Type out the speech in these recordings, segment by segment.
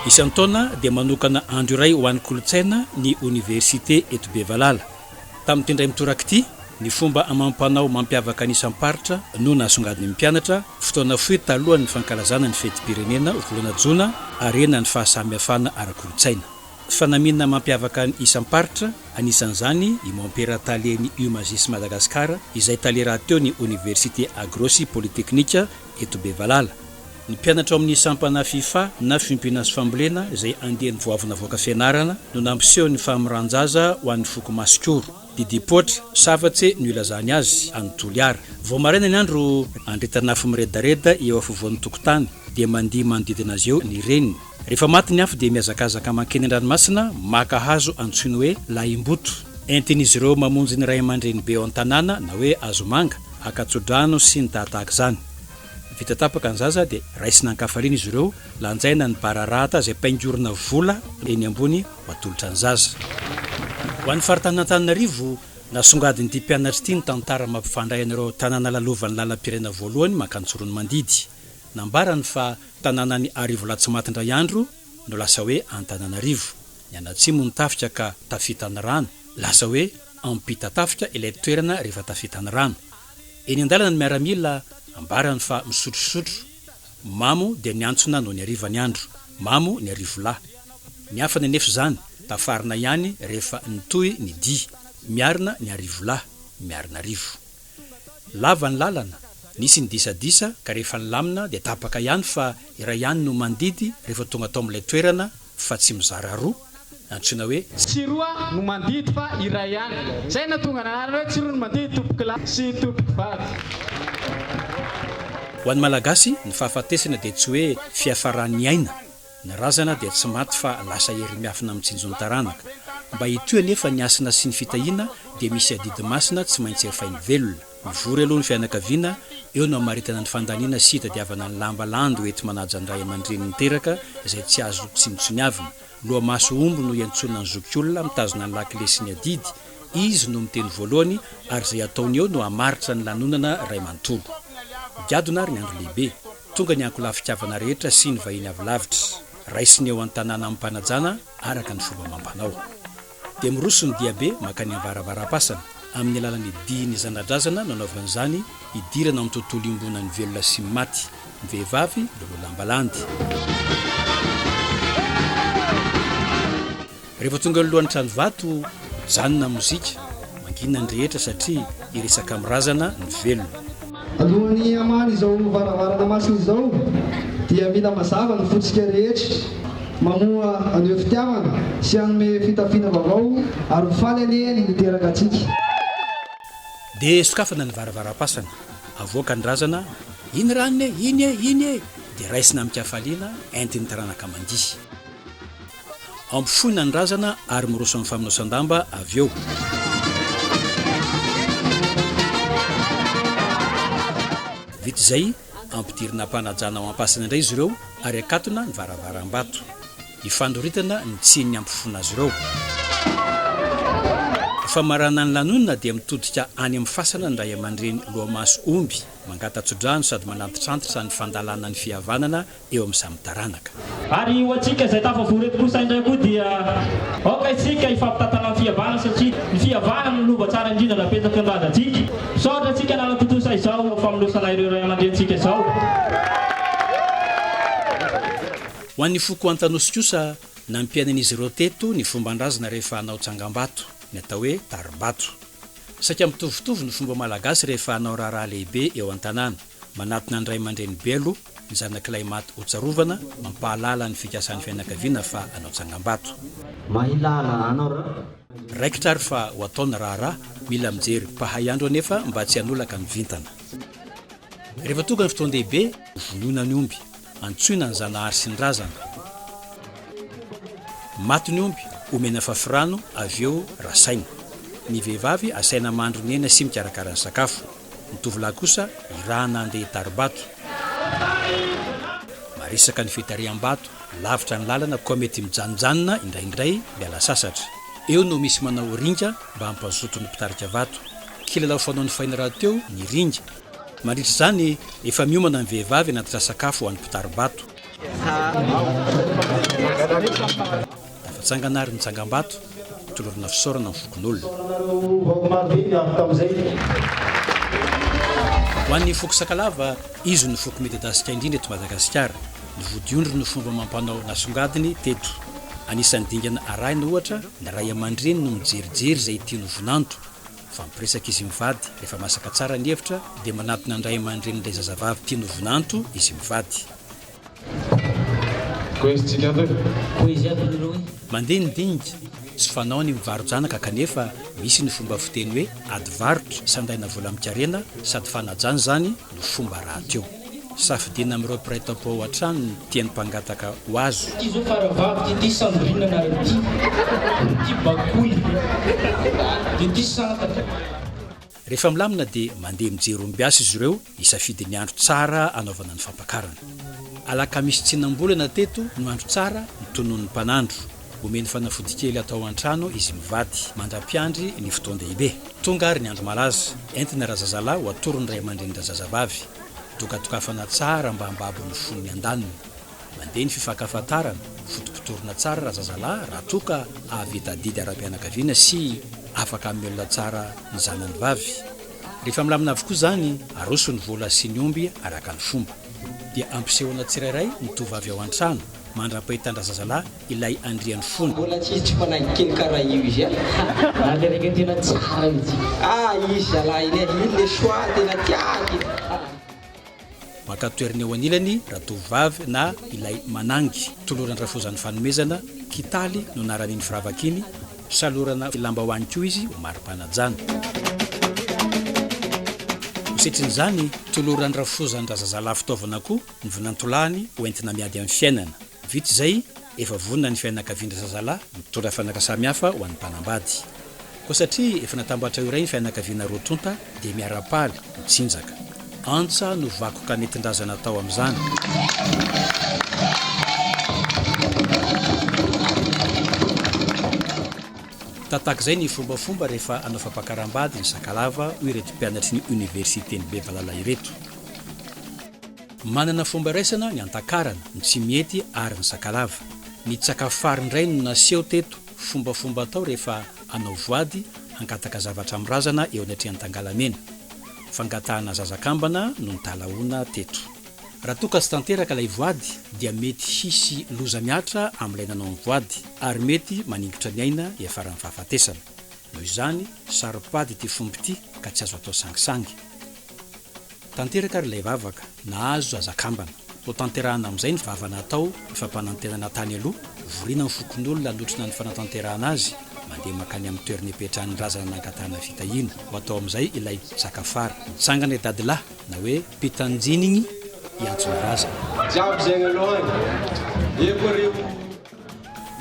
Isan-taona dia manokana andro iray ho an'ny kolontsaina ny oniversite eto Bevalala. Tamin'ity indray mitoraka ity, ny fomba amam-panao mampiavaka ny isam-paritra no nasongadin'ny mpianatra, fotoana fohy talohan'ny fankalazana ny fetim-pirenena volana jona harena ny fahasamihafana ara-kolontsaina. Fanamiana mampiavaka ny isam-paritra, anisan'izany i Mompera talen'ny UMAGIS Madagascar, izay tale rahateo ny oniversite Agro sy Polyteknika eto Bevalala. Ny mpianatra ao amin'ny sampana Fifa na Fiompiana sy Fambolena izay andiany vao avy navoaka fianarana no nampiseho ny famoran-jaza ho an'ny foko Masikoro. Didipoitra, savatse no ilazany azy any Toliara. Vao maraina ny andro, andretan'afo miredareda eo afovoan'ny tokotany dia mandihy manodidina azy eo ny reniny. Rehefa maty ny afo dia mihazakazaka mankeny an-dranomasina maka hazo antsoiny hoe lahimboto. Entin'izy ireo mamonjy ny ray aman-drenibe ao an-tanàna na hoe hazomanga, haka tsodrano sy ny tahatahaka izany. Vita tapaka ny zaza dia raisina an-kafaliana izy ireo, lanjaina ny bararata izay paingorina vola eny ambony ho atolotra ny zaza. Ho an'ny faritanin'Antananarivo, nasongadin'ity mpianatra ity ny tantara mampifandray an'ireo tanàna lalovan'ny lalam-pirenena voalohany mankany Tsiroanomandidy. Nambarany fa tanànan'i Arivolatsimatindraiandro no lasa hoe Antananarivo. Nianatsimo ny tafika ka tafita ny rano, lasa hoe Ampitatafika ilay toerana rehefa tafita ny rano. Eny an-dalana ny miaramila ambarany fa misotrosotro, mamo dia niantsona nony hariva ny andro, mamo ny arivolahy. Niafany anefa izany, tafarina ihany rehefa nitohy ny dia, miarina ny arivolahy, miarina arivo. Lava ny lalana, nisy ny disadisa ka rehefa nilamina dia tapaka ihany fa iray ihany no mandidy rehefa tonga tao amin'ilay toerana fa tsy mizara roa, antsoina hoe. Tsy roa no mandidy fa iray ihany. Izay no nahatonga ny anarana hoe Tsiroanomandidy tompokolahy sy tompokovavy. Ho an'ny Malagasy, ny fahafatesana dia tsy hoe fiafaran'ny aina. Ny razana dia tsy maty fa lasa hery miafina mitsinjo ny taranaka. Mba hitohy anefa ny hasina sy ny fitahiana dia misy adidy masina tsy maintsy efain'ny velona. Mivory aloha ny fianakaviana, eo no amaritana ny fandaniana sy hitadiavana ny lamba landy ho enti-manaja ny ray aman-dreny niteraka izay tsy azo tsinontsiniavina. Loha-maso omby no iantsoana ny zokiolona mitazona ny lakile sy ny adidy, izy no miteny voalohany ary izay ataony eo no hamaritra ny lanonana ray manontolo. Migadona ary ny andro lehibe. Tonga ny ankolafin-kavana rehetra sy ny vahiny avy lavitra. Raisiny eo an-tanàna amim-panajana araka ny fomba amam-panao. Dia miroso ny diabe mankany am-varavaram-pasana. Amin'ny alalan'ny dihin'ny zana-drazana no anaovana izany, hidirana ao amin'ny tontolo iombonan'ny velona sy ny maty. Ny vehivavy loloha lamba landy. Rehefa tonga eo alohan'ny trano vato, mijanona ny mozika, mangina ny rehetra satria hiresaka amin'ny razana ny velona. Alohan'ny hamaly izao varavarana masina izao dia mila mazava ny fontsika rehetra, mamoha haneho fitiavana sy hanome fitafiana vaovao ary ho faly anie ny niteraka antsika. Dia sokafana ny varavaram-pasana, avoaka ny razana, iny ranona e, iny e, iny e! Dia raisina amin-kafaliana, entin'ny taranaka mandihy. Ampofoina ny razana ary miroso amin'ny famonosan-damba avy eo. Vita izay, ampidirina am-panajana ao am-pasana indray izy ireo ary akatona ny varavaram-bato. Ifandroritana ny tsinin'ny ampofoana azy ireo. Ho famaranana ny lanonana dia mitodika any amin'ny fasana ny ray aman-dreny loha-maso omby, mangata-tsodrano sady manantitrantitra ny fandalana ny fihavanana eo amin'ny samy taranaka. Ary ho antsika izay tafavory eto kosa indray koa dia aoka isika hifampitantana amin'ny fihavanana satria ny fihavanana no lova tsara indrindra napetraky ny razantsika. Misaotra antsika nanatontosa izao famonosana ireo ray aman-drenintsika izao. Ho an'ny foko Antanosy kosa, nampiainan'izy ireo teto ny fomban-drazana rehefa hanao tsangambato, ny atao hoe tari-bato. Saika mitovitovy ny fomba malagasy rehefa hanao raharaha lehibe eo an-tanàna. Manatona ny ray aman-dreny be aloha ny zanak'ilay maty hotsarovana, mampahalala ny fikasan'ny fianakaviana fa hanao tsangambato. Mahilala anao ra. Raikitra ary fa ho atao ny raharaha, mila mijery mpahay andro anefa mba tsy hanolaka ny vintana. Rehefa tonga ny fotoan-dehibe, vonoina ny omby, antsoina ny zanahary sy ny razana. Maty ny omby, omena fafirano, avy eo rasaina. Ny vehivavy asaina mandro ny hena sy mikarakara ny sakafo. Ny tovolahy kosa irahana handeha hitari-bato. Maresaka ny fitariham-bato, lavitra ny lalana koa mety mijanonjanona indraindray miala sasatra. Eo no misy manao ringa mba hampazoto ny mpitarika vato. Kilalao fanaon'ny fahiny rahateo ny ringa. Mandritra izany, efa miomana ny vehivavy hanatitra sakafo ho an'ny mpitari-bato. Tafatsangana ary ny tsangambato, tolorana fisaorana ny fokonolona. Ho an'ny foko Sakalava, izy no foko midadasika indrindra eto Madagasikara. Ny vodiondry no fomba amam-panao nasongadiny teto. Anisan'ny dingana arahina, ohatra, ny ray aman-dreny no mijerijery izay tiany ho vinanto. Mifampiresaka izy mivady, rehefa masaka tsara ny hevitra dia manatona ny ray aman-drenin'ilay zazavavy tiany ho vinanto izy mivady. Mandeha ny dinika, tsy fanao ny mivaro-janaka kanefa misy ny fomba fiteny hoe ady varotra sandaina vola amin-karena sady fanajana izany no fomba rahateo. Safidiana amin'ireo mpiray tampo ao an-trano ny tian'ny mpangataka ho azo. Ty zao faravavy ty ty Sandrine anarany ty, ty bakoly de ty santatra. Rehefa milamina dia mandeha mijery ombiasy izy ireo hisafidy ny andro tsara hanaovana ny fampakarana. Alakamisy tsinam-bolana teto no andro tsara notononin'ny mpanandro. Omeny fanafody kely atao an-trano izy mivady, mandra-piandry ny fotoan-dehibe. Tonga ary ny andro malaza. Entina razazalahy ho atoron'ny ray aman-drenin-drazazavavy. Dokadokafana tsara mba hambabo ny fon'ny andaniny. Mandeha ny fifankafantarana, fotopotorina tsara razazalahy raha toa ka hahavita adidy ara-pianakaviana sy afaka hamelona tsara ny zanany vavy. Rehefa milamina avokoa izany, aroso ny vola sy ny omby araka ny fomba. Dia ampisehoana tsirairay ny tovovavy ao an-trano, mandra-pahitan-drazazalahy ilay andrian'ny fony. Mbola tsy tsy manaingo kely karaha io izy a. Ah le reka tena tsara mihitsy. Ah izy zalahy iny e, iny le choix tena tiako. Maka toerana eo anilany ratovovavy na ilay manangy. Toloran-drafozan'ny fanomezana, kitaly no anaran'iny firavaka iny, salorana lambahoany koa izy ho mari-panajana. Ho setrin'izany, toloran-drafozan-drazazalahy fitaovana koa ny vinantolahiny ho entina miady amin'ny fiainana. Vita izay, efa vonona ny fianakavian-drazazalahy mitondra fanaka samihafa ho an'ny mpanambady. Koa satria efa natambatra ho iray ny fianakaviana roa tonta dia miara-paly, mitsinjaka. Antsa no vakoka nentin-drazana atao amin'izany. Tatak'izay ny fombafomba rehefa hanao fampakaram-bady ny Sakalava, hoy ireto mpianatry ny Oniversiten'i Bevalala ireto. Manana fomba iraisana ny Antakarana, ny Tsimihety ary ny Sakalava. Ny tsakafary indray no naseho teto, fombafomba atao rehefa hanao voady hangataka zavatra amin'ny razana eo anatrehan'ny Tangalamena. Fangatahana zaza kambana no nitalahoana teto. Raha toa ka tsy tanteraka ilay voady dia mety hisy loza mihatra amin'ilay nanao ny voady ary mety maningotra ny aina hiafaran'ny fahafatesana. Noho izany, saro-pady ity fomba ity ka tsy azo atao sangisangy. Tanteraka ary ilay vavaka, nahazo zaza kambana. Ho tanterahana amin'izay ny vava natao, ny fampanantenana tany aloha, voriana ny fokonolona hanotrona ny fanatanterahana azy, mandeha mankany amin'ny toerana ipetrahan'ny razana nangatahana fitahiana. Ho atao amin'izay ilay zakafara. Mitsangana i Dadilahy, na hoe Mpitanjinigny, hiantso ny razana. Jiaby zegny aloha agny, eko reo.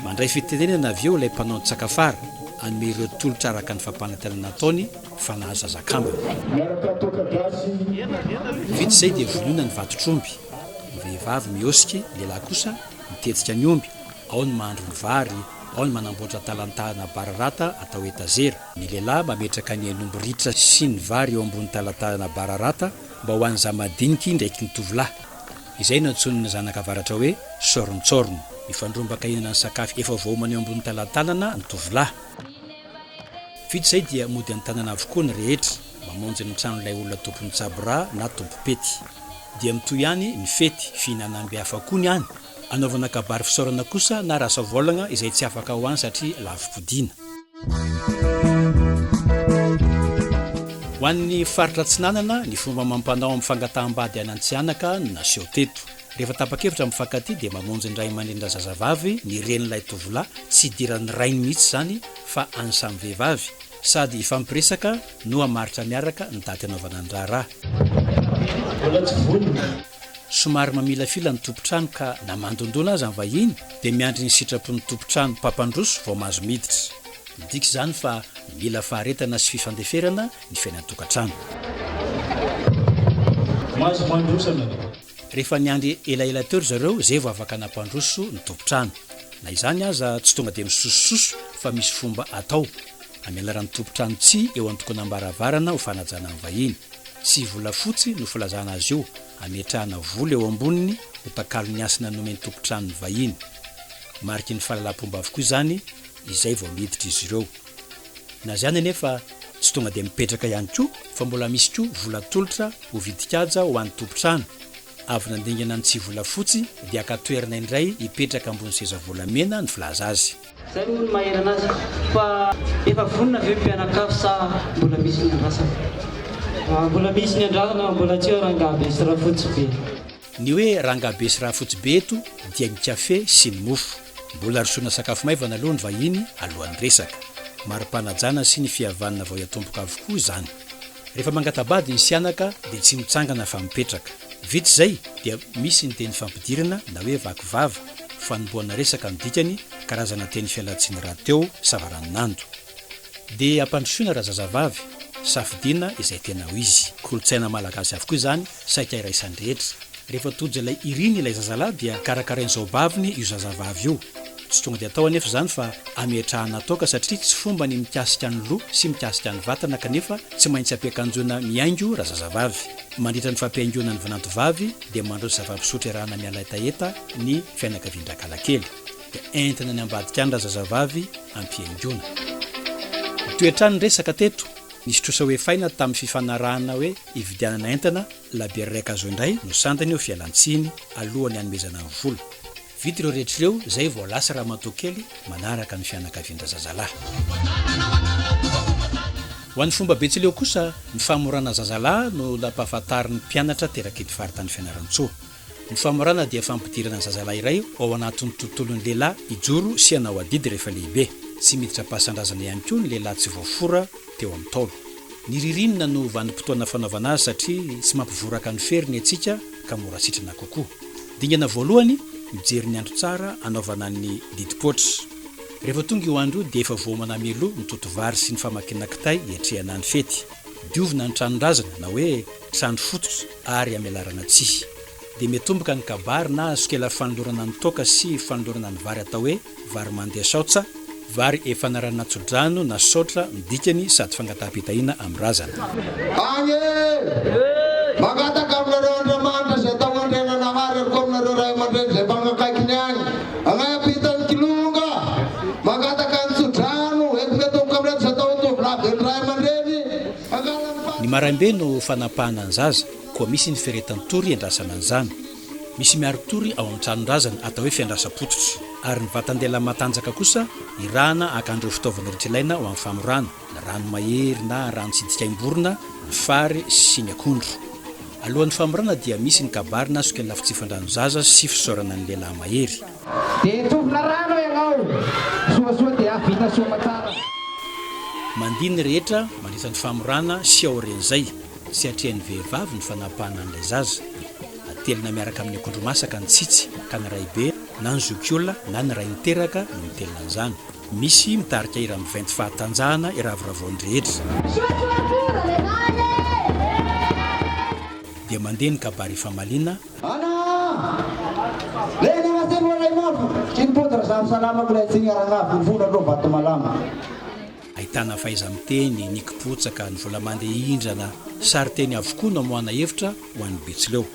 Mandray fitenenana avy eo ilay mpanao ny tsakafara, hanome ireo tolotra araka ny fampanantenana nataony fa nahazo zaza kambana. Miaraka toaka gasy. Vita izay dia vonoina ny vatotr'omby. Ny vehivavy mihosika, ny lehilahy kosa mitetsika ny omby, ao ny mahandro ny vary, ao ny manamboatra talantalana bararata atao etazera. Ny lehilahy mametraka ny hen'omby ritra sy ny vary eo ambony talantalana bararata mba ho an'ny zamadiniky ndraiky ny tovolahy. Izay no antsoin'ny zanak'avaratra hoe Sorntsorn. Mifandrombaka hihinana ny sakafo efa voaomana eo ambony talantalana ny tovolahy. Vita izay dia mody an-tanana avokoa ny rehetra, mamonjy ny tranon'ilay olona tompon'ny tsabo-rà na tompom-pety. Dia mitohy ihany ny fety, fihinanam-be hafa koa ny any, anaovana kabary fisaorana kosa na rasavaolagna izay tsy afaka ho any satria lavi-podiana. Ho an'ny faritra Atsinanana, ny fomba amam-panao amin'ny fangataham-bady any Antsihanaka no naseho teto. Rehefa tapa-kevitra mifankatia dia mamonjy ny ray aman-drenin-drazazavavy ny renin'ilay tovolahy, tsy idiran'ny rainy mihitsy izany fa an'ny samy vehivavy, sady hifampiresaka no hamaritra miaraka ny daty hanaovana ny raharaha. Mbola tsy vonona. Somary mamilafila ny tompon-trano ka na mandondona aza ny vahiny dia miandry ny sitrapon'ny tompon-trano mpampandroso vao mahazo miditra. Midika izany fa mila faharetana sy fifandeferana ny fiainan-tokantrano. Mahazo mandroso anareo. Rehefa niandry elaela teo ry zareo izay vao afaka nampandroso ny tompon-trano. Na izany aza tsy tonga dia misosososo fa misy fomba atao. Amelaran'ny tompon-trano tsihy eo an-tokonam-baravarana ho fanajana ny vahiny. Tsihy volafotsy no filazana azy io. Ametrahana vola eo amboniny Ho takalon'ny hasina nomen'ny tompon-trano ny vahiny. Mariky ny fahalalam-pomba avokoa izany izay vao miditra izy ireo. Na izany anefa tsy tonga dia mipetraka ihany koa fa mbola misy koa vola atolotra ho vidin-kaja ho an'ny tompon-trano. Avy nandingana ny tsihy volafotsy dia haka toerana indray hipetraka ambony seza volamena ny filaza azy. Zay moa no mahery anazy. Fa efa vonona ve ny mpianakavy sa mbola misy ny andrasana? Mbola misy ny andrasana fa mbola tsy eo rangahy be sy rafotsy be. Ny hoe rangahy be sy rafotsy be eto dia ny kafe sy ny mofo. Mbola rosoina sakafo maivana aloha ny vahiny alohan'ny resaka. Mari-panajana sy ny fihavanana vao hiatomboka avokoa izany. Rehefa mangata-bady ny sianaka dia tsy mitsangana fa mipetraka. Vita izay dia misy ny teny fampidirana na hoe vaky vava, fanombohana resaka no dikany, karazana teny fialantsiny rahateo savaranonando. Dia ampandrosoina razazavavy, safidiana izay tena ho izy. Kolontsaina malagasy avokoa izany saika iraisan'ny rehetra. Rehefa tojo ilay iriny ilay zazalahy dia karakarain'ny zaobaviny io zazavavy io. Tsy tonga dia atao anefa izany fa ametrahana toaka satria tsy fomba ny mikasika ny loha sy mikasika ny vatana kanefa tsy maintsy ampiakanjoina mihaingo razazavavy. Mandritra ny fampihaingoana ny vinantovavy dia mandroso zava-pisotro iarahana miala hetaheta ny fianakavian-drakalakely. Dia entina any ambadika any razazavavy ampihaingoana. Nitohy hatrany ny resaka teto. Nisy trosa ho efaina tamin'ny fifanarahana hoe hividianana entana, labiera iray kazo indray no sandany ho fialantsiny alohan'ny hanomezana ny vola. Vita ireo rehetra ireo izay vao lasa ramatoa kely manaraka ny fianakavian-drazazalahy. Ho an'ny fomba betsileo kosa, ny famorana zazalahy no nampahafantarin'ny mpianatra terak'ity faritany Fianarantsoa. Ny famorana dia fampidirana zazalahy iray ao anatin'ny tontolon'ny lehilahy hijoro sy hanao adidy rehefa lehibe. Tsy miditra am-pasan-drazana ihany koa ny lehilahy tsy voafora teo amin'ny Ntaolo. Ny ririnina no vanim-potoana fanaovana azy satria tsy mampivoraka ny fery ny hatsiaka ka mora sitrana kokoa. Dingana voalohany, mijery ny andro tsara hanaovana ny didim-poatra. Rehefa tonga io andro io dia efa voaomana mialoha ny toto-vary sy ny famakiana kitay hiatrehana ny fety. Diovina ny tranon-drazana na hoe trano fototra ary amelarana tsihy. Dia miatomboka ny kabary na sokela fanolorana ny toaka sy fanolorana ny vary atao hoe vary mandeha saotsa, vary efa nararina tsodrano na saotra ny dikany sady fangataham-pitahiana amin'ny razana. Agny e! Mangataka aminareo Andriamanitra izay atao Andriananahary ary koa aminareo ray aman-dreny izay mpanakaikiny agny, agnay ampitan'ny kilonga, mangataka ny tsodrano, ento miatomboka amin'ireto izay atao tovolahy be ny ray aman-dreny, angala ny Ny maraim-be no fanapahana ny zaza, koa misy ny firetan-tory iandrasana an'izany. Misy miari-tory ao amin'ny tranon-drazana atao hoe fiandrasam-pototra. Ary ny vatan-dehilahy matanjaka kosa irahana haka an'ireo fitaovana rehetra ilaina ho amin'ny famorana, ny rano mahery na rano tsy dikaim-borona, ny fary sy ny akondro. Alohan'ny famorana dia misy ny kabary na sokela fitsifan-drano zaza sy fisaorana ny lehilahy mahery. Dia tsofina rano ianao, soasoa dia vita soa aman-tsara. Mandihy ny rehetra mandritra ny famorana sy aorian'izay. Tsy atrehin'ny vehivavy ny fanapahana an'ilay zaza. Atelina miaraka amin'ny akondro masaka ny tsitsy, ka ny raibe na ny zokiolona na ny ray niteraka no mitelina an'izany. Misy mitarika hira miventy fahatanjahana iravoravoan'ny rehetra. Dia mandeha ny kabary ifamaliana. Ana! Lena Ahitana fahaiza-miteny, ny kipotsaka, ny vola mandeha hindrana, sarin-teny avokoa no amoahana hevitra ho an'ny Betsileo.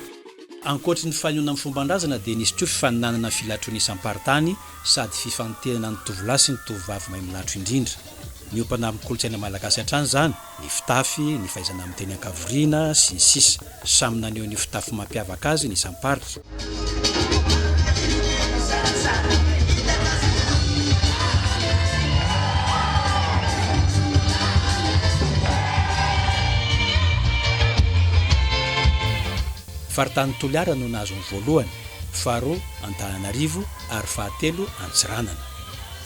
Ankoatry ny fanehoana ny fomban-drazana dia nisy koa fifaninanana filatroana isam-paritany sady fifantenana ny tovolahy sy ny tovovavy mahay milatro indrindra. Miompana amin'ny kolontsaina malagasy hatrany izany, ny fitafy, ny fahaizana miteny an-kavoriana, sy ny sisa Samy naneho ny fitafy mampiavaka azy ny isam-paritra. Faritany Toliara no nahazo ny voalohany, faharoa Antananarivo ary fahatelo Antsiranana.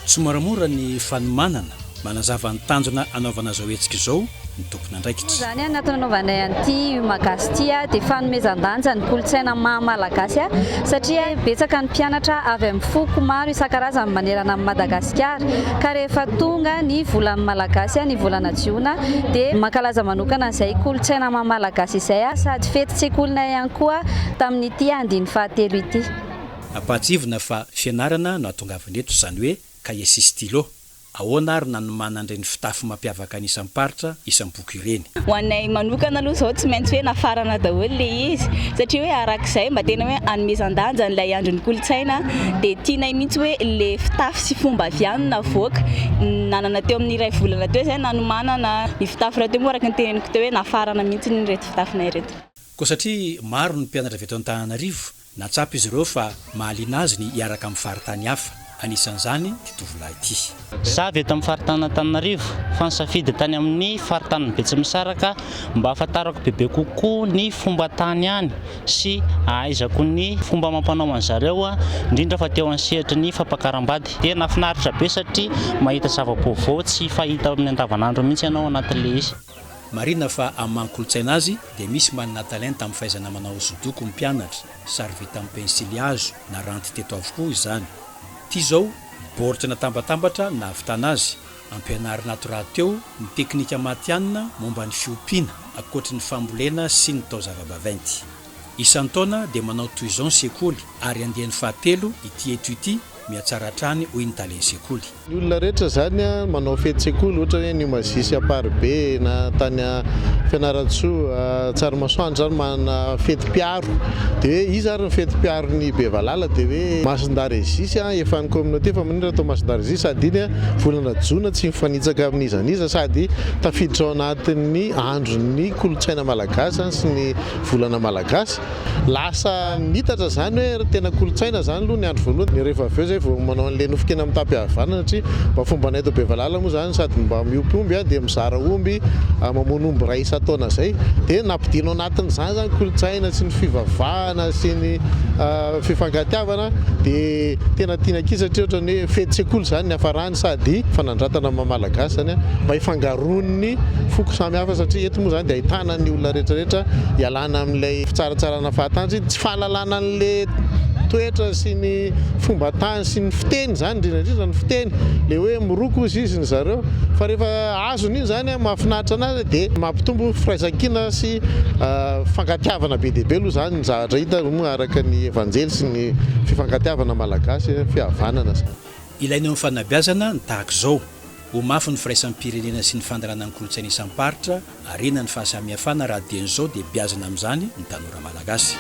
Tsy moramora ny fanomanana, manazava ny tanjona hanaovana izao hetsika izao ny tompon'andraikitra. Izany ny antony anaovanay an'ity Umagasy ity dia fanomezan-danja ny kolontsaina maha malagasy satria betsaka ny mpianatra avy amin'ny foko maro isan-karazany manerana an'i Madagasikara ka rehefa tonga ny volan'ny malagasy ny volana jiona dia mankalaza manokana an'izay kolontsaina maha malagasy izay sady fetin-tsekolinay ihany koa tamin'ity andiany fahatelo ity. Ampahatsiahivina fa fianarana no ahatongavana eto, izany hoe kahie sy stylo. Ahoana ary nanomanana ireny fitafy mampiavaka ny isam-paritra, isam-poko ireny? Ho anay manokana aloha izao tsy maintsy hoe nafarana daholo ilay izy satria hoe arak'izay mba tena hoe hanomezan-danja an'ilay andron'ny kolontsaina dia tianay mihitsy hoe ilay fitafy sy fomba avy any no navoaka. Nanana teo amin'ny iray volana teo izay nanomanana ny fitafy rahateo moa araka ny teneniko teo hoe nafarana mihitsy ireto fitafinay ireto. Koa satria maro ny mpianatra avy eto Antananarivo Nahatsapa izy ireo fa mahaliana azy ny hiaraka amin'ny faritany hafa, anisan'izany ity tovolahy ity. Za avy eto amin'ny faritanin'Antananarivo fa nisafidy tany amin'ny faritanin'i Betsimisaraka mba hahafantarako bebe kokoa ny fomba tany any sy hahaizako ny fomba amam-panao an'zareo indrindra fa teo amin'ny sehatry ny fampakaram-bady. Tena nahafinaritra be satria mahita zava-baovao tsy fahita amin'ny andavanandro mihitsy ianao anatin'ilay izy. Marina fa amin'ny maha kolontsaina azy dia misy manana talenta amin'ny fahaizana manao hosodoko ny mpianatra, sary vita amin'ny pensily hazo na ranty teto avokoa izany. Ity izao baoritra natambatambatra nahavitana azy, ampianarina ato rahateo ny teknika matihanina momba ny fiompiana ankoatry ny fambolena sy ny taozava-baventy. Isan-taona dia manao toy izao ny sekoly ary andiany fahatelo ity eto ity, mihatsara hatrany hoy ny talen'ny sekoly. Ny olona rehetra izany manao fety sekoly ohatra hoe ny Mazia sy Amparibe na tany Fianarantsoa, Tsaramasoandro izany manana fety mpiaro. Dia hoe iza ary ny fety mpiaro ny Bevalala dia hoe Masindahy Régis efa ny communauté fa maninona raha atao Masindahy Régis sady iny volana jona tsy mifanitsaka amin'iza n'iza sady tafiditra ao anatin'ny andron'ny kolontsaina malagasy sy ny volana malagasy. Lasa nitatra zany hoe tena kolontsaina zany aloha ny andro voalohany, rehefa avy eo zay vao manao an'le nofon-kena mitam-pihavanana satria mba fombanay eto Bevalala moa zany sady mba miompy omby dia mizara omby, mamono omby iray isan-taona zay, dia nampidirina ao anatin'izany zany kolontsaina sy ny fivavahana sy ny fifankatiavana dia tena tiana ankizy satria ohatran'ny hoe fety sekoly zany niafarany sady fanandratana maha malagasy zany mba hifangaroan'ny foko samy hafa satria eto moa zany dia ahitana ny olona rehetra rehetra hialana amin'ilay fitsaratsarana fahatany satria tsy fahalalana an'ilay toetra sy ny fomban-tany sy ny fiteny izany indrindra indrindra ny fiteny ilay hoe miroko hozy izy ny zareo fa rehefa azony iny izany mahafinaritra anazy dia mampitombo firaisankina sy fifankatiavana be dia be aloha izany ny zavatra hita moa araka ny evanjely sy ny fifankatiavana malagasy fihavanana. Ilaina eo amin'ny fanabeazana ny tahaka izao. Ho mafy ny firaisam-pirenena sy ny fandalana ny kolontsaina isam-paritra, harena ny fahasamihafana raha dieny izao dia beazina amin'izany ny tanora malagasy.